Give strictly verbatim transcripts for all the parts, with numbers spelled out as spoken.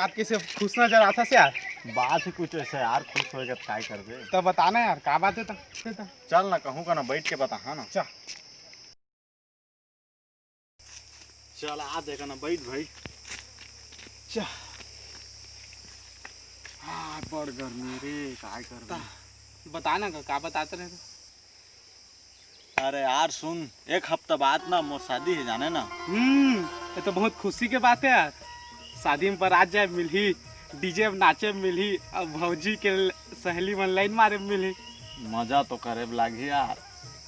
बात कइसे खुश नजर आथस यार? बात ही कुछ ऐसा यार, खुश होएगा तो काय करबे? तो बताना यार, का बात है तो? फिर तो चल ना, कहूँ का ना, बैठ के बताहा ना। चल। चल, आ देखा ना, बैठ भाई। चल। हाँ, बड़ गर्मी रे, काय करबे? ता बताना का, का बताते रहे? अरे यार सुन, एक हफ्ता बाद ना मोर शादी है, जाने ना। हम्म, ये तो बहुत खुशी के बात है यार। शादी में बारात जाए मिलही, डीजे में नाचे मिलही, अब भौजी के ल-, सहेली मन लाइन मारे मिलही। मजा तो करे लागही यार।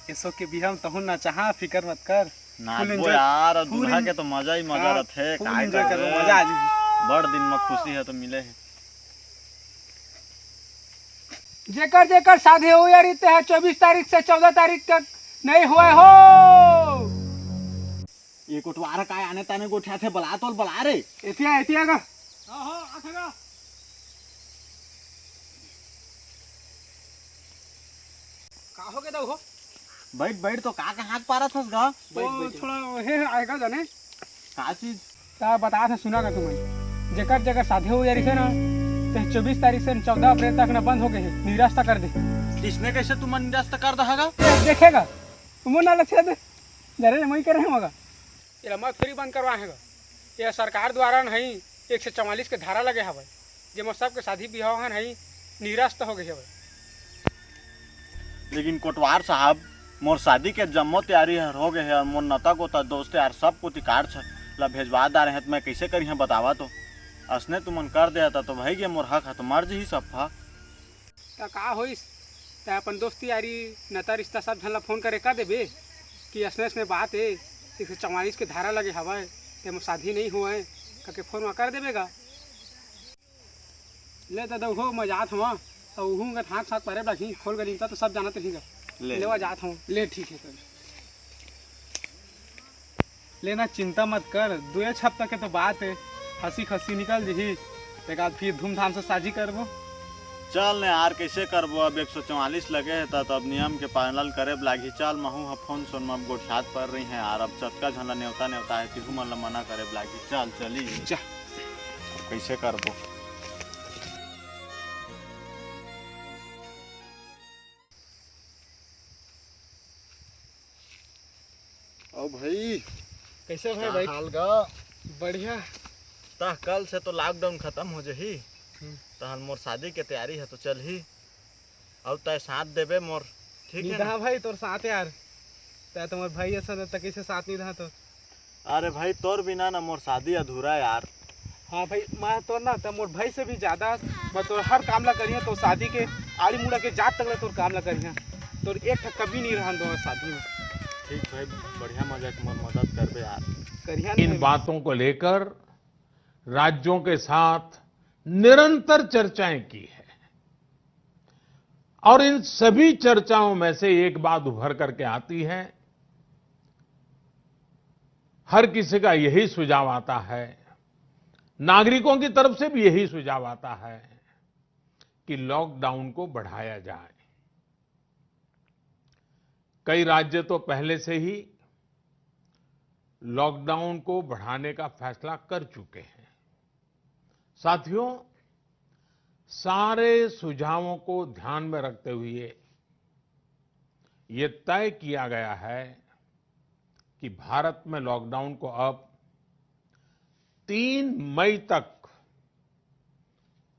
एसो के बिहाव में तहूँ नचाहा, फिकर मत कर। Full नाचबो enjoy, यार, अब full दूल्हा en-, के तो मजा ही मजा हाँ, रथे, full काय enjoy करबे? करबो, मजा आ जाही। बड़ दिन में खुशी है तो मिले है। जेकर जेकर शादी हो यारी, ते ह चौबीस तारीख से चौदह तारीख तक नहीं हुआ हो। ये कोटवार काय आने ताने गोठियाथे, बला तोल बला रे। एतिया, एतिया का? हाँ, हाँ, आथे का। का हो गे दऊ हो? बैठ, बैठ, तो का, का हाथ पारत हस गा? बैठ, वो बैठ। थोड़ा हे आएगा जाने। का चीज? ता बतात हे, सुना गा तुमन, जेकर जेकर शादी हो जारी से ना, ते चौबीस तारीख से चौदह अप्रैल तक ना बंद हो गए हे, निरस्त कर दे। इसने कैसे तुमन निरस्त कर दहा गा? ए, देखेगा, तुमन ना लक्ष्य दे, जरे मैं करे मगा। ये लम्बा थोड़ी बंद करवा है गा, ये सरकार द्वारा नहीं, एक सौ चवालीस के धारा लगे हवय, जेमा सबके शादी बिहाव हन हई निरस्त हो गए हवय। लेकिन कोटवार साहब, मोर शादी के जम्मो तैयारी हर हो गए हे और मोर नता गोता दोस्त यार सब कोती कार्ड छ-, ला भेजवा डारे हैं, तो मैं कैसे करिहां बतावा तो? असने तुमन कर दे त तो भई गे, मोर हक ह तो मर जही सफा। त का होइस? तै अपन दोस्त यारी, नता रिश्ता सब झन ला फोन करे कर देबे कि असने असने बात ए, एक सौ चवालीस के धारा लगे हवय, ते मोर शादी नहीं होवय, कके फोन मा कर देबे गा। ले त दऊ हो, मैं जात हवं। अउ उहू के थाक थाक परे बाकी खोल गली त सब जानत रही गा। ले। लेवा जात हवं। ले ठीक है सर। लेना चिंता मत कर, दुए हफ्ता के तो बात है, हंसी खसी निकल जही, तेकर बाद फिर धूमधाम से शादी करबो। चल ने यार, कैसे करबो, अब एक सौ चवालीस लगे है त, त अब नियम के पालन करे लागही। चल महू ह फोन सोन म अब गोठियात पर रही है यार, अब जतका झन ला नेवता नेवता है तिहू मन ला मना करे लागही। चल चली। जा। अब कैसे करबो? ओ भाई, कैसे भाई, का भाई? हाल गा? बढ़िया। ता कल से तो लॉकडाउन खत्म हो जही, हम्म। तहन मोर शादी के तैयारी है तो चलही, अउ तय साथ देबे मोर, ठीक है ना? हाँ भाई, तोर साथ यार, तय तो मोर भाई असन, त कैसे साथ नहीं रहा तो? अरे भाई, तोर बिना ना मोर शादी अधूरा यार। हाँ भाई, मैं तोर ना, त मोर भाई से भी ज्यादा मैं तोर हर काम ला करिहूँ, तोर शादी के आड़ी मुड़ा के जात तक ले तोर काम ला करिहूँ। तोर एक ठक कमी नहीं रहन दो शादी में। ठीक भाई, बढ़िया मजा के मोर मदद करबे यार। करिहन इन भाई। बातों को लेकर राज्यों के साथ निरंतर चर्चाएं की है और इन सभी चर्चाओं में से एक बात उभर करके आती है, हर किसी का यही सुझाव आता है, नागरिकों की तरफ से भी यही सुझाव आता है कि लॉकडाउन को बढ़ाया जाए। कई राज्य तो पहले से ही लॉकडाउन को बढ़ाने का फैसला कर चुके हैं। साथियों, सारे सुझावों को ध्यान में रखते हुए ये तय किया गया है कि भारत में लॉकडाउन को अब तीन मई तक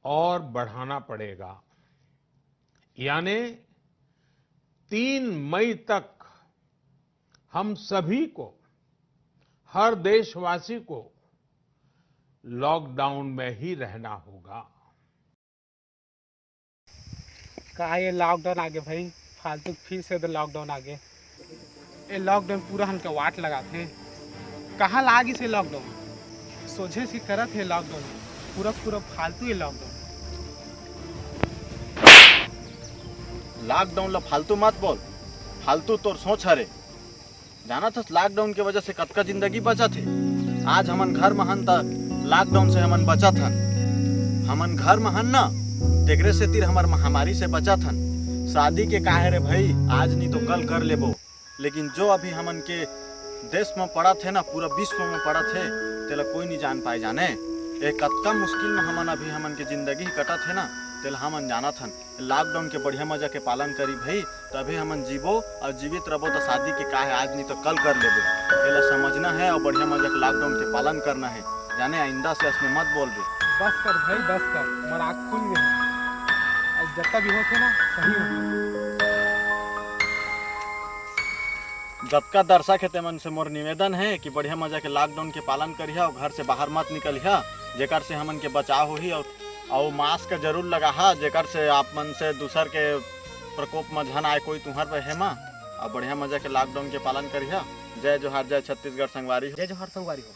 और बढ़ाना पड़ेगा, यानी तीन मई तक हम सभी को, हर देशवासी को लॉकडाउन में ही रहना होगा। का ये लॉकडाउन आगे भाई, फालतू फिर से तो लॉकडाउन आगे। ये लॉकडाउन पूरा हमके वाट लगाथे। कहाँ लागिस ये लॉकडाउन? सोझे से करत हे लॉकडाउन, पूरा पूरा फालतू ये लॉकडाउन। लॉकडाउन ला फालतू मत बोल, फालतू तोर सोच हरे। जानत हस, लॉकडाउन के वजह से कतका जिंदगी बचत हे। आज हमन घर म हन, त लॉकडाउन से हमन बचत हन। हमन घर म हन ना, तेकरे सेतिर हमर महामारी से बचत हन। शादी के काहे रे भई, आज नी तो कल कर लेबो, लेकिन जो अभी हमन के देश म पड़त हे ना, पूरा विश्व म पड़त हे, तेला कोई नी जान पाए जाने। ए कतका मुश्किल में हमन अभी हमन के जिंदगी कटत हे ना, तेला हमन जानत हन। लॉकडाउन के बढ़िया मजा के पालन करी भई, तभे हमन जीबो अउ जीवित रबो। तो शादी के का हे, आज नहीं तो कल कर लेबे। एला समझना हे अउ बढ़िया मजा के लॉकडाउन के पालन करना हे। जाने आइंदा से असने मत बोलबे। बस कर भाई, बस कर, मोर आँख खुल गए। अब जत्ता भी होथे ना, सही होथे। जतका दर्शक हे तेमन से मोर निवेदन हे कि बढ़िया मजा के लॉकडाउन के पालन करिहा अउ घर से बाहर मत निकलिहा, जेकर से हमन के बचाव होही। अउ अउ मास्क जरूर लगाहा, जेकर से आप मन से दूसर के प्रकोप म झन आए कोई तुहर पे हेमा। अउ बढ़िया मजा के लॉकडाउन के पालन करिहा। जय जोहार, जय छत्तीसगढ़ संगवारी हो। जय जोहार संगवारी हो।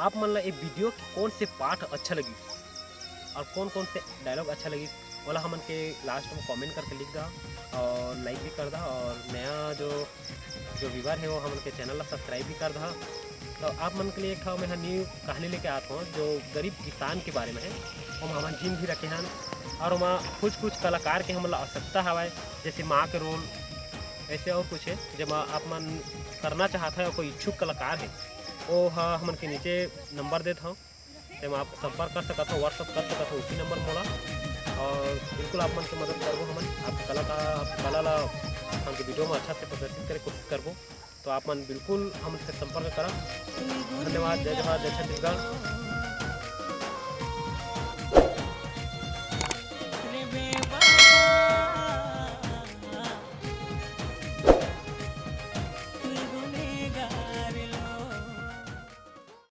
आप मन ला ये वीडियो के कौन से पार्ट अच्छा लगी और कौन कौन से डायलॉग अच्छा लगी, ओला हमन के लास्ट में कमेंट करके लिख दा और लाइक भी कर दा और नया जो जो व्यूअर है वो हमन के चैनल ला सब्सक्राइब भी कर दा। तो आप मन के लिए एक ठो मैं न्यू कहानी लेके आत हूँ जो गरीब किसान के बारे में है। ओमा हमन जिन भी रखे हन और ओमा कुछ कुछ कलाकार के हमन ला आवश्यकता हवय, जैसे माँ के रोल, ऐसे और कुछ है। जब आप मन करना चाहत है और कोई इच्छुक कलाकार है, वो ह हमन के नीचे नंबर देत हूँ, तेमा आप संपर्क कर सकत हो, WhatsApp कर सकत हो उसी नंबर मोला। और बिल्कुल आप मन के मदद करबो हमन, आप कला का, आप कला ला हमन के वीडियो में अच्छा से प्रदर्शित करे कोशिश करबो। तो आप मन बिल्कुल हमन से संपर्क करा। धन्यवाद। जय जोहार, जय छत्तीसगढ़।